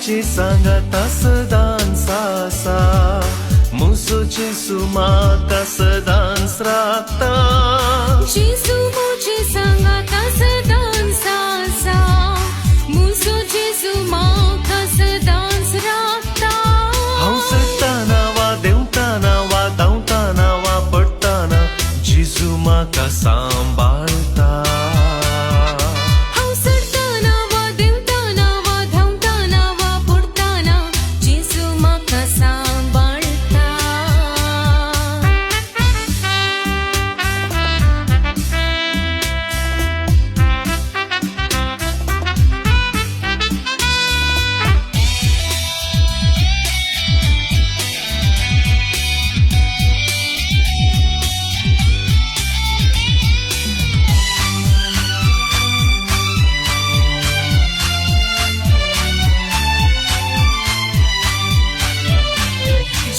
मुजे सांगाता सदांच आसा, मुजो जेजू म्हाका सदांच राखता। जेजू मुजे सांगाता सदांच आसा, मुजो जेजू म्हाका सदांच राखता। हांव चडटाना वा देंवताना वा धांवताना वा पडटाना जेजू म्हाका सांबाळटा। हांव चडटाना वा देंवताना वा धांवताना वा पडटाना जेजू म्हाका सांबाळटा।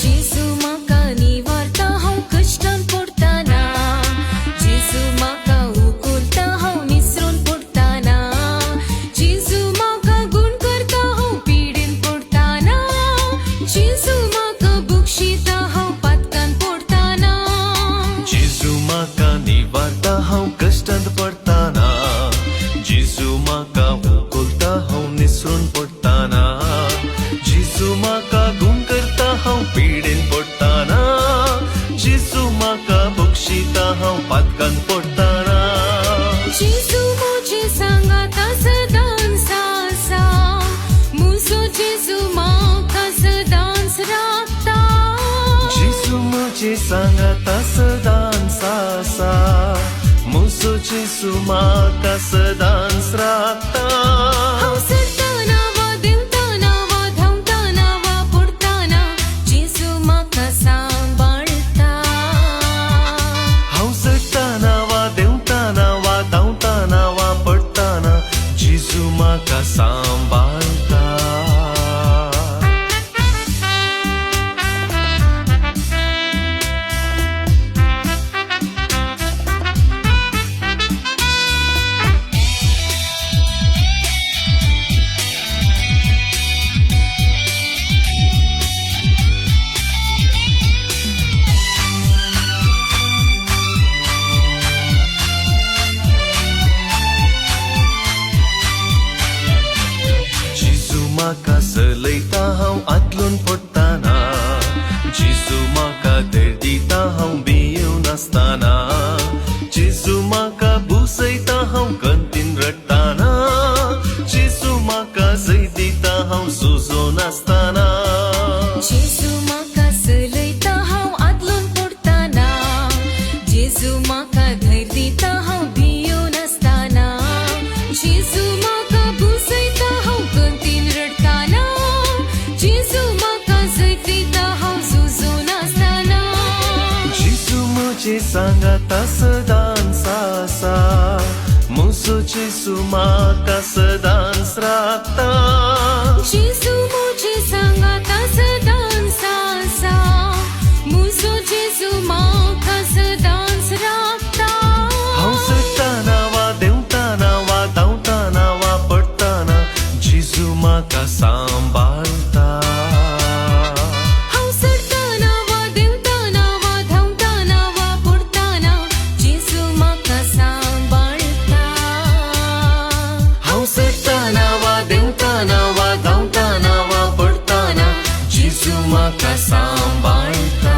जेजू म्हाका निवारता हांव कश्टान पडटाना, जेजू म्हाका उखलता हांव निसरून पडटाना, जेजू म्हाका गूण करता हांव पिडेन पडटाना, जेजू म्हाका बक्षिता हांव पातकान पडटाना। जेजू म्हाका निवारता हांव कश्टांत पडटाना, जेजू म्हाका उखलता हांव निसरून पडटाना, जेजू म्हाका गूण करता हांव पिडेन पडटाना, जेजू म्हाका बक्षिता हांव पातकान पडटाना। जेजू मुजे सांगाता सदांच आसा, मुजो जेजू म्हाका सदांच राखता। जेजू मुजे सांगाता सदांच आसा, मुजो जेजू म्हाका सदांच राखता। हांव चडटाना वा देंवताना वा धांवताना वा पडटाना जेजू म्हाका सांबाळटा। हांव चडटाना वा देंवताना वा धांवताना वा पडटाना जेजू म्हाका सांबाळटा। जेजू म्हाका चलयता हांव आदलून पडटाना, जेजू म्हाका धैर्य दिता हांव भियेवन नासतना, जेजू म्हाका भुसयता हांव गंतीन रडटाना, जेजू म्हाका जैत दिता हांव झुजो नासतना। जेजू म्हाका चलयता हांव आदलून पडटाना, जेजू म्हाका धैर्य दिता हांव भियेवन नासतना, जेजू म्हाका भुसयता हांव गंतीन रडटाना, जेजू म्हाका जैत दिता हांव झुजो नासतना। जेजू मुजे सांगाता सदांच आसा, मुजो जेजू म्हाका सदांच राखता। जेजू मुजे सांगाता सदांच आसा, मुजो जेजू म्हाका सदांच राखता। हांव चडटाना वा देंवताना वा धांवताना वा पडटाना जेजू म्हाका सांबाळटा। हांव चडटाना वा देंवताना वा धांवताना वा पडटाना जेजू म्हाका सांबाळटा। हांव चडटाना वा देंवताना वा धांवताना वा पडटाना जेजू म्हाका सांबाळटा।